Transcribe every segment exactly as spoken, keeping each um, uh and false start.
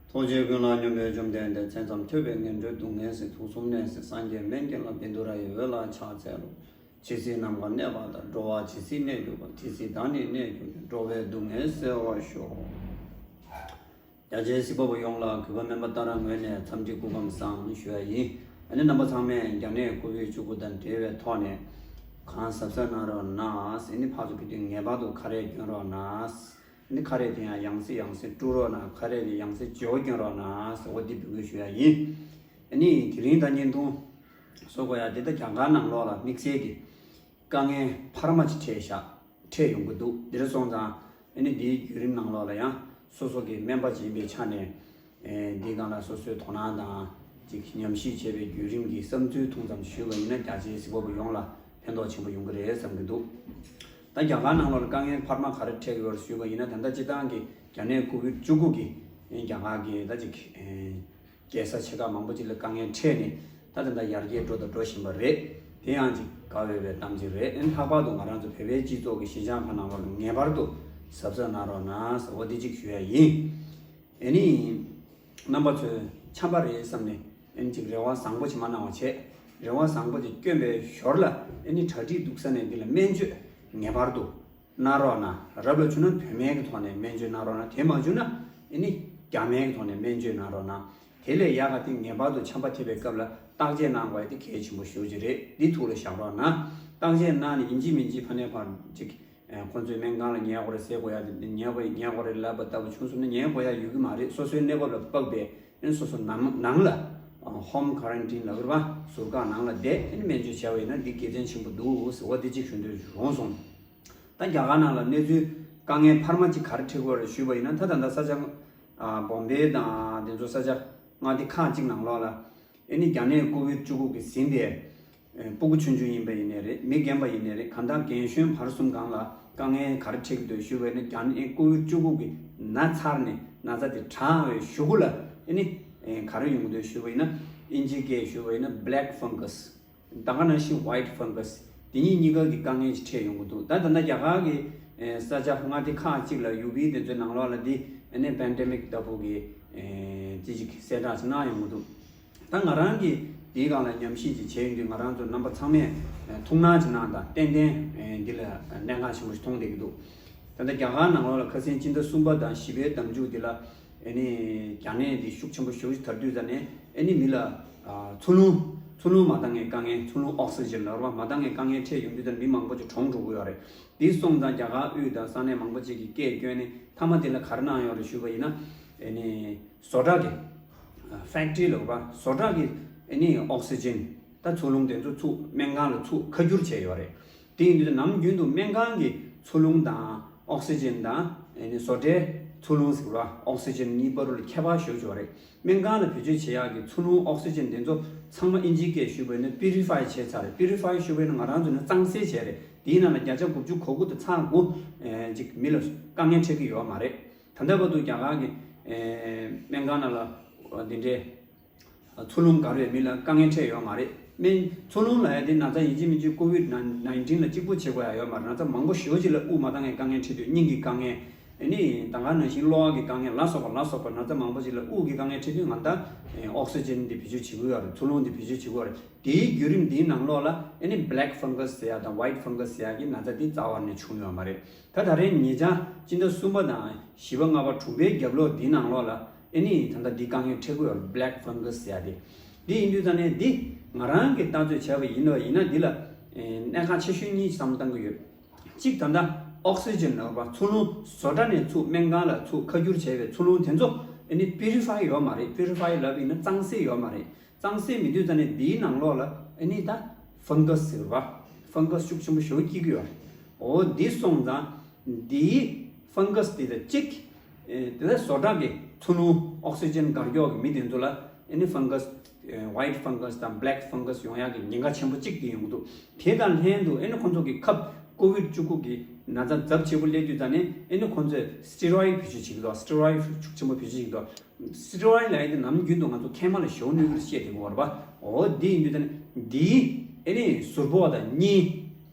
ཐུགས་རྗེ་ཀུན་ལ་སྙོམས་པའི་བཅོམ་ལྡན་འདས། མཚན་ཙམ་ཐོས་པས་ངན་འགྲོའི་སྡུག་བསྔལ་སེལ། དུག་གསུམ་ནད་སེལ་སངས་རྒྱས་སྨན་གྱི་བླ། བཻ་ཌཱུརྱ་ཡི་འོད་ལ་ཕྱག་འཚལ་ལོ། ཇི་སྲིད་ནམ་མཁའ་གནས་པ་དང་། འགྲོ་བ་ཇི་སྲིད་གནས་གྱུར་པ། དེ་སྲིད་བདག་ནི་གནས་གྱུར་ནས། འགྲོ་བའི་སྡུག་བསྔལ་སེལ་བར་ཤོག། རྒྱ་ཆེའི་གཟིགས་པ་པོ་ཡོངས་ལ་གུས་པ་སྨན་པ་ཏཱ་ར་ངོས་ནས་འཚམས་འདྲི་སྐུ་ཁམས་བཟང་ཞུ་ཡ་ཡིན། ཨ་ནི་རྣམ་པ་ཚང་མས་རྒྱ་ནད་ཀོ་བིད་བཅུ་དགུ་དང་འབྲེལ་བའི་ཐོག་ནས་གང་གཟབ་གཟབ་གནང་རོགས་གནང་། ཨ་ནི་ཕར་ཚུར་ཕུད་དུས་ངེས་པར་དུ་ཁ་རས་གྱོན་རོགས་གནང་། ཨ་ནི་ཁ་རས་དེ་ཡང་ཡང་སེ་ཡང་སེ་དཀྲུག་རོགས་གནང་། ཁ་རས་དེ་ཡང་སེ་བརྗེ་པོ་གྱོན་རོགས་གནང་ཟེར་འོ་འདི་འབོད་སྐུལ་ཞུ་ཡ་ཡིན། ཨ་ནི་དེ་རིང་དང་བརྙན་ཐུང་བཟོ་དགོས་ཡ་དེ་ད་རྒྱ་གར་ནང་ལོགས་ལ་དམིགས་བསལ་གྱི་དཀའ་ངལ་འཕར་མ་ཅིག་འཕྲད་ཤག་འཕྲད་ཡོང་གི་འདུག་འདིར་སོང་ཙང་ཨ་ནི་འདིའི་བརྒྱུད་རིམ་ནང་ལོགས་ལ་ཡང་སོ་སོ་གི་སྨན་པ་ཅིག་ཡིན་པའི་ཆ་ནས། ཨེ་འདིའི་སྒང་ལ་སོ་སོའི་དོ་སྣང་དང་ཅིག་ཉམས་ཞིབ་བྱས་པའི་བརྒྱུད་རིམ་གྱི་བསམ་ཚུལ་ཐུང་ཙམ་ཞུས་པ་ཡིན་ན་རྒྱ་ཆེའི་གཟིགས་པ་པོ་ཡོངས་ལ་ཕན་ཐོགས་ཆེན་པོ་ཡོང་གི་རེད་བསམ་གྱི་འདུག་ད་རྒྱ་གར་ནང་ལོགས་ལ་དཀའ་ངལ་འཕར་མ་ག་རེ་འཕྲད་ཀྱི་ཡོད་རེད་ཞུས་པ་ཡིན་ན། ད་ལྟ་སྤྱི་བཏང་གི་རྒྱ་ནད་ཀོ་བིད་བཅུ་དགུ་གི་རྒྱ་གར་གྱི་ད་ཅིག་ཨེ་རྒྱལ་ས་ཆེ་ཁག་མང་པོ་ཅིག་ལ་དཀའ་ངལ་འཕྲད་ནས་ད་ད་ལྟ་ཡར་རྒྱས་འགྲོ་དང་འགྲོ་བཞིན་པ་རེད། དེ་ཡང་ཅིག་དགའ་འོས་པའི་གཏམ་ཅིག་རེད། ཨེ་ལྷག་པར་དུ་ང་རང་ཚོ་བོད་པའི་སྤྱི་ཚོགས་ཀྱི་གཞིས་ཆགས་ཁག་ནང་ལོགས་ལ་ངེས་པར་དུ་གཟབ་གཟབ་གནང་རོགས་གནང་ཟེར་འོ་འདི་གཅིག་ཞུ་ཡ་ཡིན། ཨེ་ནི། རྣམ་པ་ཚོས་འཆམ་པ་རེད་བསམ་ནས་ཨེ་ནི་ཅིག་རེ་བ་བཟང་པོ་ཅིག་མ་གནང་བ་བྱས། རེ་བ་བཟང་པོ་ཅིག་བསྐྱོན་པའི་ཞོར་ལ་ཨེ་ནི་གྲ་སྒྲིག་འདུག་ས་ནས་འདི་ལ་སྨན་བཅོས་ངེས་པར་དུ་གནང་རོགས་གནང་། རབ་ལ་བྱུང་ན་བོད་སྨན་གྱི་ཐོག་ནས་སྨན་བཅོས་གནང་རོགས་གནང་། དེ་མ་བྱུང་ན་ཨེ་ནི་རྒྱ་སྨན་གྱི་ཐོག་ནས་སྨན་བཅོས་གནང་རོགས་གནང་། དེ་ལས་ཡག་ག་དེ་ངེས་པར་དུ་ཆམ་པ་ཐེབས་པའི་སྐབས་ལ་བརྟག་དཔྱད་གནང་དགོས་ཡ་དེ་གལ་ཆེན་པོ་ཞེ་པོ་ཅིག་རེད། འདི་ཐུགས་ལ་བཞག་རོགས་གནང་། བརྟག་དཔྱད་གནང་ནས་ཡིན་གཅིག་མིན་གཅིག་ཕ་ནས་ཕར་ཅིག་ཁོང་ཚོའི་སྨན་ཁང་ལ་ཉལ་དགོས་རེད་ཟེར་དགོས་ཡ་དེ་ཉལ་དགོས་ཉལ་དགོས་རེད་ལབ་པ་ལྟ་བུ་བྱུང་སོང་ན་ཉལ་དགོས་ཡ་ཡོད་ཀྱི་མ་རེད། སོ་སོའི་གནས་བབ་ལ་དཔག་པའི་ཨེ་སོ་སོ་ནང་ནང་ལ་ཧོམ་ཁ་རན་ཊིན་ལབ་ཀྱི་རེད་པ། ཟུར་བཀག་ནང་ལ་བསྡད་ཨེ་སྨན་བཅོས་བྱས་པ་ཡིན་ན་འདི་དགེ་མཚན་ཆེན་པོ་འདུག་ཟེར་བ་འདི་གཅིག་ཞུ་འདོད་རོང་སོང་། ད་རྒྱ་གར་ནང་ལ་གནས་ཚུལ་དཀའ་ངལ་འཕར་མ་གཅིག་ག་རེ་འཕྲད་ཀྱི་ཡོད་རེད་ཞུས་པ་ཡིན་ན། ད་ད་ལྟ་ས་ཆ་ཨ་བོམ་བེ་དང་དེ་ཚོ་ས་ཆ་མངའ་སྡེ་ཁག་ཅིག་ནང་ལོགས་ལ་ཨེ་ནི་རྒྱ་ནད་ཀོ་བིད་བཅུ་དགུ་གིས་ཟིན་པའི་ཨེ་སྤུ་གུ་ཆུང་ཆུང་ཡིན་པ་ཡིན་ནའི་རེད། མི་རྒན་པ་ཡིན་ནའི་རེད། གང་ལྟར་རྒན་གཞོན་བར་གསུམ་སྒང་ལ་དཀའ་ངལ་ག་རེ་འཕྲད་ཀྱི་འདུག་ཞུས་པ་ཡིན་ན། རྒྱ་ནད་ཀོ་བིད་བཅུ་དགུ་གིས་ན་ཚར་ནས་ན་ཚ་དེ་དྲག་པའི་གཞུག་གུ་ལ་ཨེ་ནི་ཨེ་ག་རེ་ཡོང་གི་འདུག་ཞུས་པ་ཡིན་ན། ཨིན་ཇི་སྐད་ཞུས་པ་ཡིན་ན་black fungus། ད་ག་ནང་བཞིན་white fungus། དེ་གཉིས་གཉིས་ཀ་གི་དཀའ་ངལ་ཅིག་འཕྲད་ཡོང་གི་འདུག་ད་ད་ལྟ་རྒྱ་གར་གྱི་ཨེ་ས་ཆ་མངའ་སྡེ་ཁག་ཅིག་ལ་ཡུ་པི་དེ་ཚོའི་ནང་ལོགས་ལ་འདི་ཨེ་ནི་པེན་ཌེ་མིག་ལྟ་བུ་གི་ཨེ་ཅི་ཅིག་གསལ་བསྒྲགས་ཅིག་གནང་ཡོང་གི་འདུག་ད་ང་རང་གིས་འདིའི་སྒང་ལ་ཉམས་ཞིབ་ཅིག་བྱས་ཡོང་དུས་ང་རང་ཚོ་རྣམ་པ་ཚང་མས་ཨེ་ཐུགས་སྣང་ཅིག་གནང་དང་། ཏན་ཏན་ཨེ་འདི་ལ་གནད་འགག་ཆེན་པོ་ཞིག་མཐོང་བསྡད་ཀྱི་འདུག་ད་ལྟ་རྒྱ་གར་ནང་ལོགས་ལ་ཁ་སང་སྤྱི་ཟླ་གསུམ་པ་དང་བཞི་པའི་ཟླ་མཇུག་འདི་ལ་ཨེ་ནི་རྒྱ་ནད་འདི་ཤུགས་ཆེན་པོ་ཞེ་པོ་ཞིག་དར་དུས་ཙ་ནས་ཨེ་ནི་མི་ལ་ཨ་འཚོ་རླུང་འཚོ་རླུང་མ་འདང་བའི་དཀའ་ངལ། འཚོ་རླུང་ཨོག་སི་ཇན་ལབ་རེད་པ། མ་འདང་བའི་དཀའ་ངལ་འཕྲད་ཡོང་དུས་ཙ་ནས་མི་མང་པོ་ཅིག་གྲོངས་འགྲོ་གི་ཡོད་རེད། དེ་སོང་ཙང་རྒྱ་གར་དབུས་དང་ས་གནས་མང་པོ་ཅིག་གིས་སྐད་བསྐྱོན་ནས་མཐའ་མ་དེ་ལ་ག་རེ་གནང་ཡོད་རེད་ཞུས་པ་ཡིན་ན། ཨེ་ནི་བཟོ་གྲྭ་གི་ཕེག་ཊི་རི་ལབ་རེད་པ། བཟོ་གྲྭ་གི་ཨེ་ནི་ཨོག་སི་ཇན་ད་འཚོ་རླུང་དེ་ཚོ་ཚུར་སྨན་ཁང་ལ་ཚུར་ཁ་བསྒྱུར་བྱས་ཡོད་རེད། དེ་ཡིན་དུས་ནམ་རྒྱུན་དུ་སྨན་ཁང་གི་འཚོ་རླུང་དང་ཨོག་སི་ཇན་དང་ཨེ་ནི་བཟོ་གྲྭའི་འཚོ་རླུང་ཟེར་བ་ཨོག་སི་ཇན་གཉིས་བར་ལ་ཁྱད་པར་ཞེ་པོ་ཅིག་ཡོད་རེད། སྨན་ཁང་ལ་བེད་སྤྱོད་བྱེད་ཡག་གི་འཚོ་རླུང་ཨོག་སི་ཇན་དེ་ཚོ་ཚང་མ་ཨིན་ཇིའི་སྐད་ཞུས་པ་ཡིན་ན་པིའུ་རི་ཕའི་བྱས་ཚར་རེད། པིའུ་རི་ཕའི་ཞུས་པ་ཡིན་ན་ང་རང་ཚོ་ནི་གཙང་སེལ་བྱས་རེད། དེའི་ནང་ལ་བརྒྱ་ཆ་དགུ་བཅུ་གོ་དགུ་དང་ཚེག་དགུ་ཨེ་ཅིག་མི་ལ་དཀའ་ངལ་འཕྲད་ཀྱི་ཡོད་མ་རེད། ད་ལྟ་བར་དུ་རྒྱ་གར་གྱི་ཨེ་སྨན་ཁང་ནང་ལ་འདི་འདྲའི་འཚོ་རླུང་འགག་པའི་མི་ལ་དཀའ་ངལ་འཕྲད་ཡོད་མ་རེད། སྨན་འཚོ་རླུང་ལབ་ཡ་དེ་ན་ཚ་ཡིན་གཅིག་མིན་གཅིག་ཀོ་བིད་ནའིན་ཊིན་ལ་གཅིག་པོ་བྱེད་དགོས་ཡ་ཡོད་མ་རེད། ན་ཚ་མང་པོ་ཞེ་པོ་ཅིག་ལ་དབུགས་མ་འདང་བའི་དཀའ་ངལ་འཕྲད་དུས་སྙིང་གི་དཀའ་ངལ། ཨེ་ནི་ད་ག་ནང་བཞིན་གློ་བ་གི་དཀའ་ངལ་ལ་སོགས་པ་ལ་སོགས་པ་ན་ཚ་མང་པོ་ཅིག་ལ་དབུགས་ཀྱི་དཀའ་ངལ་འཕྲད་དུས་ང་ད་ཨོག་སི་ཇན་འདི་བེད་སྤྱོད་བྱེད་དགོས་ཡ་རེད། འཚོ་རླུང་འདི་བེད་སྤྱོད་བྱེད་དགོས་ཡ་རེད། དེའི་བརྒྱུད་རིམ་འདིའི་ནང་ལོགས་ལ་ཨེ་ནི་black fungus ཟེར་ཡ་དང་white fungus ཟེར་ཡ་གི་ན་ཚ་འདི་རྩ་བ་ནས་བྱུང་ཡོད་མ་རེད། ད་ད་རེས་ཉེ་ཆར་སྤྱི་ཟླ་གསུམ་པ་དང་བཞི་པ་ལྔ་པ་དྲུག་པའི་རྒྱབ་ལོགས་འདིའི་ནང་ལོགས་ལ་ཨེ་ནི་ད་ལྟ་འདི་དཀའ་ངལ་འཕྲད་ཀྱི་ཡོད་རེད། black fungus ཟེར་ཡ་དེ། འདི་ཡིན་དུས་ད་ནས་འདི་ང་རང་གིས་ལྟ་ཚོད་བྱས་པ་ཡིན་ནོ་ཡིན་ན་འདི་ལ་ཨེ་གནད་འགག་ཆེ་ཤོས་གཉིས་བསམ་བློ་བཏང་གི་ཡོད། གཅིག་ད་ལྟ་ཨོག་སི་ཇན་ལབ་པ་འཚོ་རླུང་བཟོ་གྲྭ་ནས་ཚུར་སྨན་ཁང་ལ་ཚུར་ཁ་བསྒྱུར་བྱས་པའི་འཚོ་རླུང་དེ་ཚོ་ཨེ་ནི་པིའུ་རི་ཕའི་ཡོད་མ་རེད། པིའུ་རི་ཕའི་ལབ་ཡིན་ན་གཙང་སེལ་ཡོད་མ་རེད། གཙང་སེལ་མི་དུས་ཙ་ནས་འདིའི་ནང་ལོགས་ལ་ཨེ་ནི་ད་ཕང་ག་སི་ཟེར་བ་ཕང་ག་སི་ཤུགས་ཆེན་པོ་ཞེ་པོ་སྐྱེ་གི་ཡོད་རེད། འོ་འདི་སོང་ཙང་འདིའི་ཕང་ག་སི་དེ་དང་གཅིག་ཨེ་དེ་ལ་བཟོ་གྲྭ་གི་འཚོ་རླུང་ཨོག་སི་ཇན་འགག་མགྱོགས་ཀྱི་མི་དེ་ཚོ་ལ་ཨེ་ནི་ཕང་ག་སི་ཨེ་ཝའིཊ་ཕང་ག་སི་དང་བྷེ་ལེག་ཕང་ག་སི་ཡོང་ཡག་གི་ཉེན་ཁ་ཆེན་པོ་གཅིག་དེ་ཡོང་གི་འདུག་དེ་དང་ལྷན་དུ་ཨེ་ནི་ཁོང་ཚོ་གི་ཁབ་ཀོ་བིཌ་བཅུ་དགུ་གི་ན་ཚ་ཚབས་ཆེ་པོ་སླེབས་དུས་ཙ་ནས་ཨེ་ནི་ཁོང་ཚོས་སི་ཊི་རོ་ཡིཌ་བེད་སྤྱོད་བྱེད་ཀྱི་འདུག་སི་ཊི་རོ་ཡིཌ་ཤུགས་ཆེན་པོ་བེད་སྤྱོད་བྱེད་ཀྱི་འདུག་སི་ཊི་རོ་ཡིཌ་ལབ་ཡ་དེ་ནམ་རྒྱུན་དུ་ང་ཚོ་མཁལ་མ་ལ་ཞེ་པོ་གནོད་ཀྱི་རེད་བཤད་བསྡད་ཀྱི་ཡོད་རེད་པ། འོ་འདི་ཡིན་དུས་ཙ་ནས་འདིའི་ཨེ་ནི་ཟུར་ཕོག་དང་གཉིས།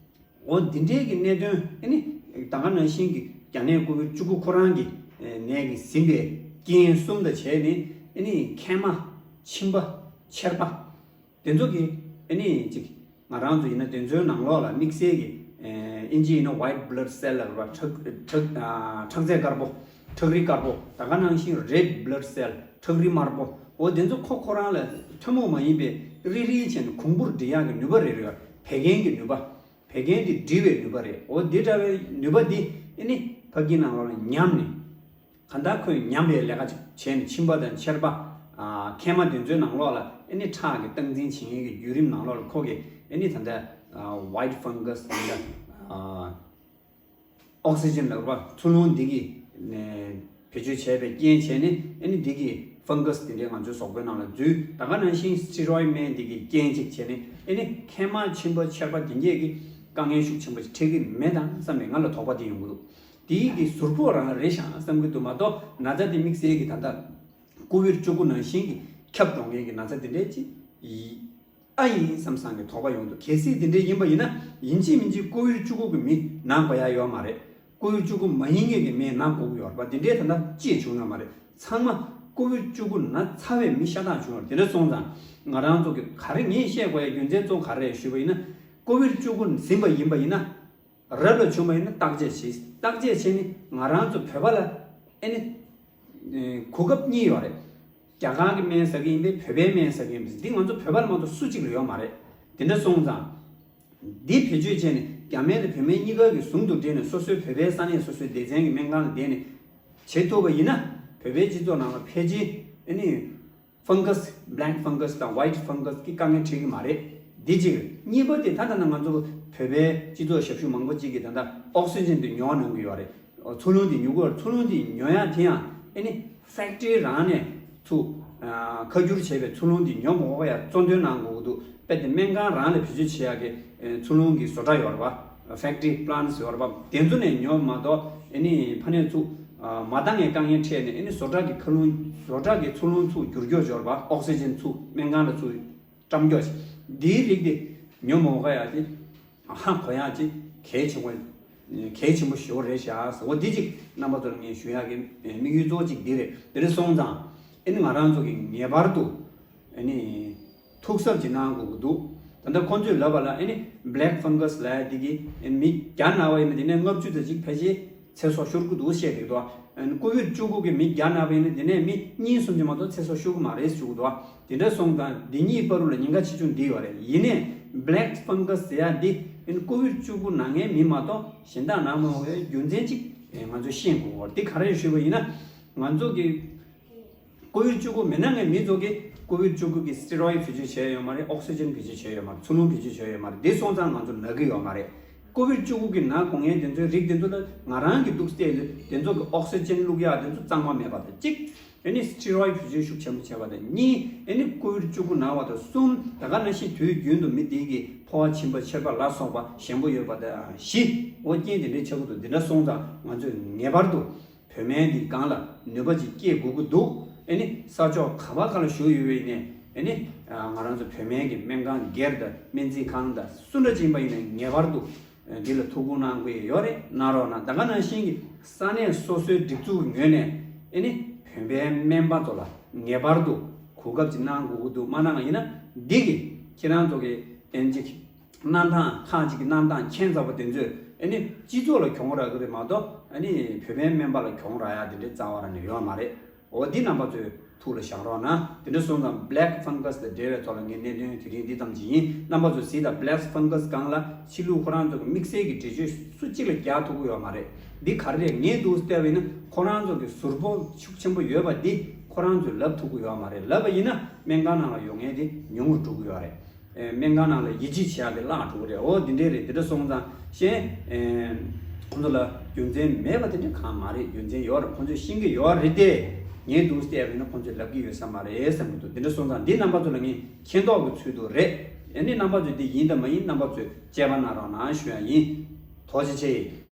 འོ་འདི་འདྲའི་གི་གནད་དོན་ཨེ་ནི་ད་ག་ནང་བཞིན་གྱི་རྒྱ་ནད་ཀོ་བིཌ་བཅུ་དགུ་ཁོ་རང་གི་ནད་ཀྱིས་ཟིན་པའི་ རྐྱེན་གསུམ་དང་བྱས་ནས་ཨ་ནི་མཁལ་མ་མཆིན་པ་མཆེར་པ། དེ་ཚོ་གི་ཨ་ནི་ཅིག་ང་རང་ཚོ་ཡིན་ན་དེ་ཚོའི་ནང་ལོགས་ལ་དམིགས་བསལ་གྱི་ཨེ་ཨིན་ཇི་ཡིན་ན་white blood cell་ལབ་པ། ཁྲག་ཁྲག་ཨ་ཁྲག་རྩའི་དཀར་པོ། ཁྲག་རིལ་དཀར་པོ། ད་ག་ནང་བཞིན་red blood cell་ཁྲག་རིལ་དམར་པོ། འོ་དེ་ཚོ་ཁོ་ཁོ་རང་ལ་ཐུན་མོང་མ་ཡིན་པའི་རིལ་རིལ་བྱས་ནས་གོང་བུར་སྒྲིལ་ཡག་གི་ནུས་པ་རེ་རེ་ཡོད། བད་ཀན་གྱི་ནུས་པ། བད་ཀན་དེ་སྒྲིལ་བའི་ནུས་པ་རེད། འོ་དེ་འདྲ་བའི་ནུས་པ་འདི་ཨ་ནི་ཕ་གིའི་ནང་ལོགས་ལ་ཉམས་ནས། གང་ལྟར་ཁོས་ཉམས་པའི་ལས་ཀ་ཅིག་བྱས་ནས་མཆིན་པ་དང་མཆེར་པ། ཨ་མཁལ་མ་དེ་ཚོའི་ནང་ལོགས་ལ་ཨ་ནི་ཁྲག་གི་སྟངས་འཛིན་བྱེད་མཁན་གྱི་བརྒྱུད་རིམ་ནང་ལོགས་ལ་ཁོ་གིས་ཨ་ནི་ད་ལྟ་ཨ་white fungus་ཡིན་ད། ཨ་ཨོག་སི་ཇན་ལབ་པ། འཚོ་རླུང་འདི་གིས་ནས་བེད་སྤྱོད་བྱས་པའི་རྐྱེན་བྱས་ནས་ཨ་ནི་འདི་གིས་fungus་དེ་འདྲའི་ང་ཚོའི་གཟུགས་པོའི་ནང་ལ་འཛུལ། ད་ག་ནང་བཞིན་steroid་སྨན་འདི་གིས་རྐྱེན་གཅིག་བྱས་ནས་ཨ་ནི་མཁལ་མ་མཆིན་པ་མཆེར་པ་དེ་འདྲས་ཀྱི་དཀའ་ངལ་ཤུགས་ཆེན་པོ་ཞིག་འཕྲད་ཀྱི་མེད་དམ་བསམ་པའི་ང་ལ་དོགས་པ་དེ་ཡོང་གི་འདུག་དེའི་གི་ཟུར་ཕོག་རང་རེད་ཤག་བསམ་གྱི་འདུག་མ་གཏོགས་ན་ཚ་དེ་དམིགས་བསལ་གྱི་ད་ལྟ་ཀོ་བིཌ་བཅུ་དགུ་ནང་བཞིན་གྱི་ཁྱབ་འགྲོ་མཁན་གྱི་ན་ཚ་དེ་འདྲས་ཅིག་ཡིན་ཨ་ཡིན་བསམ་བསམ་གྱི་དོགས་པ་ཡོང་འདུག་གལ་སྲིད་དེ་འདྲས་ཡིན་པ་ཡིན་ན་ཡིན་གཅིག་མིན་གཅིག་ཀོ་བིཌ་བཅུ་དགུ་གི་མི་ན་དགོས་ཡ་ཡོད་མ་རེད། ཀོ་བིཌ་བཅུ་དགུ་མ་ཡིན་མཁན་གྱི་མི་ན་དགོས་ཀྱི་ཡོད་རེད་པ། དེ་འདྲས་ད་ལྟ་ཅིག་བྱུང་ཡོད་མ་རེད། ཚང་མ་ཀོ་བིཌ་བཅུ་དགུ་ན་ཚ་བའི་མི་ཤ་སྟག་བྱུང་ཡོད་རེད། དེ་འདྲ་སོང་ཙང་ང་རང་ཚོ་གི་ག་རེ་ངས་བཤད་དགོས་ཡ་རྒྱུ་མཚན་གཙོ་བོ་ག་རེ་རེད་ཞུས་པ་ཡིན་ན། ཀོ་བིཌ་བཅུ་དགུ་ཟིན་པ་ཡིན་པ་ཡིན་ན། རབ་ལ་བྱུང་བ་ཡིན་ན་བརྟག་དཔྱད་བྱེད། བརྟག་དཔྱད་བྱས་ནས་ང་རང་ཚོ་བོད་པ་ལ་ཨེ་ནི་ཨེ་གོ་སྐབས་གཉིས་ཡོད་རེད། རྒྱ་གར་གྱི་སྨན་ཟ་གི་ཡིན་པས་བོད་པའི་སྨན་ཟ་གི་ཡིན་པས། འདི་ང་ཚོ་བོད་པ་ལ་མ་གཏོགས་སུ་གཅིག་ལ་ཡོད་མ་རེད། དེ་འདྲ་སོང་ཙང་འདི་བེད་སྤྱོད་བྱས་ནས་རྒྱ་སྨན་དང་བོད་སྨན་གཉིས་ཀ་གི་ཟུང་དུ་འབྲེལ་ནས་སོ་སོའི་བོད་པའི་ས་གནས་སོ་སོའི་སྡེ་ཚན་གྱི་སྨན་ཁང་ལ་བསྡད་ནས་བྱེད་ཐུབ་པ་ཡིན་ན་བོད་པའི་སྤྱི་ཚོགས་ནང་ལ་ཕལ་ཆེར་ཨེ་ནི། fungus, black fungus་དང་white fungus་གི་དཀའ་ངལ་འཕྲད་ཀྱི་མ་རེད། འདི་གཅིག་གཉིས་པ་དེ་ད་ལྟ་ན་ང་ཚོ་བོད་པའི་སྤྱི་ཚོགས་ཞབས་ཞུ་མང་པོ་གཅིག་གིས་ད་ལྟ་ཨོག་སི་ཇན་དེ་ཉོ་གནང་གི་ཡོད་རེད། འཚོ་རླུང་དེ་ཉོ་གི་ཡོད་རེད། འཚོ་རླུང་དེ་ཉོ་ཡ་དེ་ཡང་ཨེ་ནི་factory་རང་ནས་ཚུར་ཁ་བསྒྱུར་བྱས་པའི་འཚོ་རླུང་དེ་ཉོ་མ་དགོས་པ་ཡ་གཙོ་འདོན་གནང་དགོས་ཀྱི་འདུག་དཔེ་དེ་སྨན་ཁང་རང་ལ་བེད་སྤྱོད་བྱེད་ཡ་གི་འཚོ་རླུང་གི་བཟོ་གྲྭ་ཡོད་རེད་པ། factory plants་ཡོད་རེད་པ། དེ་ཚོ་ནས་ཉོ་མ་གཏོགས་ཨེ་ནི་ཕ་ནས་ཚུར་མ་འདང་བའི་དཀའ་ངལ་འཕྲད་ནས་ཨེ་ནི་བཟོ་གྲྭ་གི་ཁ་རླུང་བཟོ་གྲྭ་གི་འཚོ་རླུང་ཚུར་བསྒྱུར་སྐྱོར་སྦྱོར་བ། ཨོག་སི་ཇན་ཚུར་སྨན་ཁང་ལ་ཚུར་བཀྲམ་སྐྱོར་བྱེད། འདིའི་རིགས་དེ་ཉོ་མ་དགོས་ཡ་དེ་ཧ་གོ་ཡ་ཅིག་གལ་ཆེན་པོ་གལ་ཆེན་པོ་ཞེ་པོ་རེད་ཤག་ཟེར། འོ་འདི་ཅིག་རྣམ་པ་ཚོ་ལ་ངས་ཞུ་ཡ་གི་དམིགས་ཡུལ་གཙོ་བོ་ཅིག་འདི་རེད། དེ་འདྲ་སོང་ཙང་ཨེ་ནི་ང་རང་ཚོ་གི་ངེས་པར་དུ་ཨེ་ནི་ཐུགས་གཟབ་ཅིག་གནང་དགོས་ཀྱི་འདུག་ད་ལྟ་ཁོང་ཚོས་ལབ་པ་ལ་ཨེ་ནི་black fungus་ལབ་ཡ་འདི་གི་ཨེ་ནི་མི་བརྒྱ་ན་བ་ཡིན་ན་དེ་ནས་ལྔ་བཅུ་ཙམ་ཅིག་ཕལ་ཆེར་ཚེ་སྲོག་ཤོར་གྱི་འདུག་བཤད་འདུག་དོ། ཨེ་ནི་ཀོ་བིཌ་བཅུ་དགུ་གི་མི་བརྒྱ་ན་བ་ཡིན་ན་དེ་ནས་མི་གཉིས་གསུམ་ཅིག་མ་གཏོགས་ཚེ་སྲོག་ཤོར་གྱི་མ་རེད་ཞུ་གི་འདུག་དེ་འདྲ་སོང་ཙང་འདི་གཉིས་བར་དུ་ལ་ཉེན་ཁ་ཆེ་ཆུང་འདི་ཡོད་རེད། ཡིན་ནའི་black fungus་ཟེར་ཡ་འདི་ཨེ་ནི་ཀོ་བིཌ་བཅུ་དགུ་ན་མཁན་མི་མ་གཏོགས་གཞན་དག་ན་མ་འོས་རྒྱུ་མཚན་ཅིག་ཨེ་ང་ཚོས་ཤེས་དགོས་པ་འདི་ག་རེ་ཞུས་པ་ཡིན་ན། ང་ཚོ་གི་ཀོ་བིཌ་བཅུ་དགུ་མི་ན་མཁན་མི་ཚོ་གིས་ཀོ་བིཌ་བཅུ་དགུ་གི་སི་ཊི་རོ་ཡིཌ་བེད་སྤྱོད་བྱས་ཡོད་མ་རེད། ཨོག་སི་ཇན་བེད་སྤྱོད་བྱས་ཡོད་མ་རེད། འཚོ་རླུང་བེད་སྤྱོད་བྱས་ཡོད་མ་རེད། འདི་སོང་ཙང་ང་ཚོ་ན་གི་ཡོད་མ་རེད། ཀོ་བིཌ་བཅུ་དགུ་གི་ན་གོ་མཁན་དེ་ཚོའི་རིགས་དེ་ཚོ་ལ་ང་རང་གིས་འདུག་བལྟས་ཡོད། དེ་ཚོ་གི་ཨོག་སི་ཇན་བླུག་ཡག་དེ་ཚོ་གཙང་མ་མེད་པ་དང་གཅིག་ཨེ་ནི་སི་ཊི་རོ་ཡིཌ་བེད་སྤྱོད་ཤུགས་ཆེན་པོ་བྱས་པ་དང་གཉིས། ཨེ་ནི་ཀོ་བིཌ་བཅུ་དགུ་ན་བ་དང་གསུམ། ད་ག་ནང་བཞིན་དུས་རྒྱུན་དུ་མི་དེ་གི་ཕོ་བ་མཆིན་པ་མཆེར་པ་ལ་སོགས་པ་ཞན་པོ་ཡོད་པ་དང་བཞི། འོ་རྐྱེན་དེ་འདྲའི་ཆགས་ཀྱི་འདུག་དེ་འདྲ་སོང་ཙང་ང་ཚོས་ངེས་པར་དུ་བོད་སྨན་འདི་སྒང་ལ་ནུས་པ་ཅིག་སྐྱེད་དགོས་ཀྱི་འདུག་ཨེ་ནི་ས་ཕྱོགས་ག་བ་ག་ལ་བཞུགས་ཡོད་པ་ཡིན་ནའི་ཨེ་ནི་ང་རང་ཚོ་བོད་སྨན་གྱི་སྨན་ཁང་སྒེར་དང་སྨན་རྩིས་ཁང་དང་སུ་འདྲ་ཅིག་ཡིན་པ་ཡིན་ནའི་ངེས་པར་དུ་འདི་ལ་ཐུགས་ཁུར་གནང་དགོས་ཡོད་རེད། གནང་རོགས་གནང་། ད་ག་ནང་བཞིན་གྱི་ས་གནས་སོ་སོའི་སྒྲིག་འཛུགས་ཀྱི་ངོས་ནས་ཨེ་ནི་བོད་པའི་སྨན་པ་ཚོ་ལ་ངེས་པར་དུ་གོ་སྐབས་ཅིག་གནང་དགོས་ཀྱི་འདུག་མ་གནང་བ་ཡིན་ན་འདི་གི་ཁྱེད་རང་ཚོ་གི་ཨེ་ནི་ཅིག་གནང་སྟངས་ཁག་ཅིག་གི་གནང་སྟངས་ཁྱད་མཚར་པོ་དེ་ཚོས་ཨ་ནི་སྤྱི་ཚོགས་ལ་གྱོང་རག་གི་རེད་མ་གཏོགས་ཨ་ནི་བོད་པའི་སྨན་པ་ལ་གྱོང་རག་ཡ་དེ་འདྲའི་རྩ་བ་རང་ནས་ཡོད་མ་རེད། འོ་འདི་རྣམ་པ་ཚོས་ཐུགས་ལ་བཞག་རོགས་གནང་། དེ་འདྲ་སོང་ཙང་black fungus་དང་འབྲེལ་བའི་ཐོག་ལ་ངས་གནད་དོན་དེ་རིང་འདི་ཙམ་ཅིག་ཡིན། རྣམ་པ་ཚོས་གཟིགས་དང་། black fungus་སྒང་ལ་ཕྱི་ལུགས་ཁོ་རང་ཚོ་གི་དམིགས་བསལ་གྱི་འགྲེལ་བརྗོད་སུ་གཅིག་ལ་རྒྱག་ཐུབ་ཀྱི་ཡོད་མ་རེད། འདི་ག་རེ་རེད། ངས་འདུག་བལྟས་པ་ཡིན་ན་ཁོ་རང་ཚོ་གི་ཟུར་ཕོག་ཤུགས་ཆེན་པོ་ཡོད་པ་འདི་ཁོ་རང་ཚོས་ལབ་ཐུབ་ཀྱི་ཡོད་མ་རེད། ལབ་པ་ཡིན་ན་སྨན་ཁང་ནང་ལ་ཡོང་མཁན་དེ་ཉུང་རུ་འགྲོ་གི་ཡོད་རེད། ཨེ་སྨན་ཁང་ནང་ལ་ཡིད་ཆེས་བྱེད་ཡག་དེ་བརླག་འགྲོ་གི་རེད། འོ་འདི་འདྲས་རེད། འདི་འདྲ་སོང་ཙང་ཤེས། ཨེ་ཁོང་ཚོ་ལ་རྒྱུ་མཚན་མེད་པ་དེ་འདྲ་གང་མ་རེད། རྒྱུ་མཚན་ཡོད་རེད། ཁོང་ཚོས་ཤེས་ཀྱི་ཡོད་རེད་དེ། ངས་འདུག་བལྟས་པ་ཡིན་ན་ཁོང་ཚོས་ལབ་ཀྱི་ཡོད་ས་མ་རེད་བསམ་གྱི་འདུག་འདི་འདྲ་སོང་ཙང་འདི་རྣམ་པ་ཚོ་ལ་ངས་མཁྱེན་རྟོགས་ཀྱི་ཚུལ་དུ་རེད། ཨ་ནི་རྣམ་པ་ཚོས་འདི་ཡིན་དང་མ་ཡིན་རྣམ་པ་ཚོས་དཔྱད་པ་གནང་རོགས་གནང་ཞུ་ཡ་ཡིན། ཐུགས་རྗེ་ཆེ།